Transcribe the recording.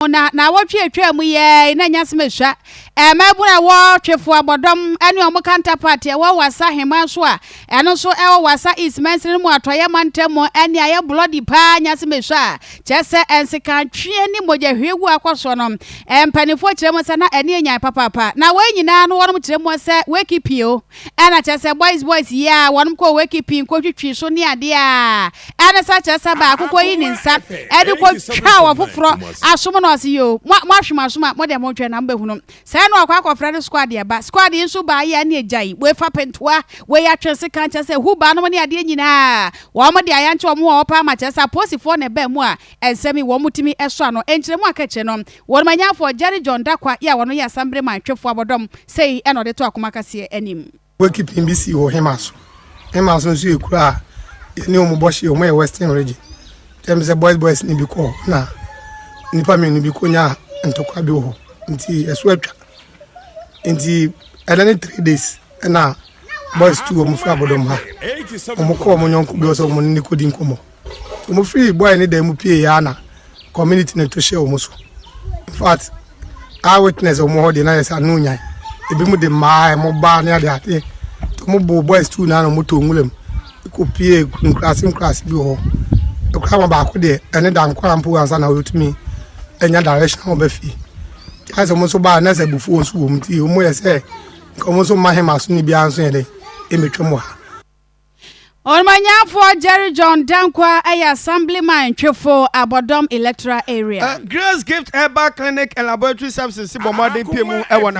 Na naawɔtwe atwa mu yɛ na nya asɛm esua. Mmaabunu a ɛwɔ Twefo Abɔdɔm ne wɔn counterpart ɛwɔ Wasa Heman so a ɛno nso ɛwɔ Wasa East mansini no mu, Atɔeɛ mantam mu, ɛne ayɛ bloody paa. Nya asɛm esua a kyerɛ sɛ nsekantwe ne mogyahwiegu akɔ soɔ no, mpanimfoɔ kyerɛ mu sɛ na ɛne enyan papaapa. Na wɔn nyinaa no, wɔn kyerɛ mu sɛ wake pii o, ɛna kyerɛ sɛ boys boys yi a wɔn kɔ wake pii nkɔtwitwi so ne adeɛ a ɛne sɛ kyerɛ sɛ baako kɔ yi ne nsa ɛde kɔ twa wɔ foforɔ asom na ɔse yo, mo ahwem asom a, mo deɛ mo ntwɛn na mo bɛhunu sɛ no akɔ akɔfrɛ no squad. Ɛba squad yi nso baa yi a, ɛne agya yi wei fa pentoa, wei atwe sekan, kyerɛ sɛ hu baa nom ne adeɛ nyinaa wɔn de ayankyɛ wɔn wɔ hɔ paa ma kyerɛ sɛ apolisifoɔ na ɛbɛn mu a nsɛm yi wɔn tumi ɛso ano. Nkyerɛmu akɛkyɛ no, wɔn manyanfoɔ Jerry John Dakwa yi a wɔn yɛ assemblyman Twefo Abɔdɔm sei, ɛna ɔde to akoma kaseɛ anim. Wakeeping bi si wɔ Hema so. Hema so nso yɛ kuro a yɛne wɔn bɔ hyɛ, wɔn yɛ Western Region. Tɛm sɛ boys boys ne bi kɔ na nipa mmienu bi kɔnya ntɔkwa bi wɔ hɔ, nti ɛso atwa. Nti ɛnɛ ne 3 days ɛna boys tu wɔn firi Abɔdɔm ha, wɔn kɔ wɔn nyɔnko bi wɔ sɛ wɔn ne ne kɔdi nkɔmmɔ. Wɔn firi boy ne dan mu pie ya na community ne to hyɛ wɔn so. In fact, eye witness wɔn hɔ deɛ, na yɛ sɛ ano nyan ebi mu de mmaa ɛmo baa ne ade ade. Wɔn bo boys tu na wɔn to nwura mu kɔ pie nkuraase nkuraase bi wɔ hɔ. Ekura ma baako deɛ, ɛne da nkora mpo ansa na wɔtumi anya direction a wɔbɛ fie. Ayɛ sɛ wɔn nso baa na sɛ abufuo nso wɔ mu, nti wɔn yɛ sɛ nka wɔn nso mma Hema so ne biara nso yɛ dɛ ɛmɛtwa mu ha. Ɔnumanyafo Jerry John Dankwa ɛyɛ assemblyman Twefo Abɔdɔm electoral area. Grace Gift Herbal Clinic and Laboratory Services bɔ mmɔden pie mu ɛwɔ na.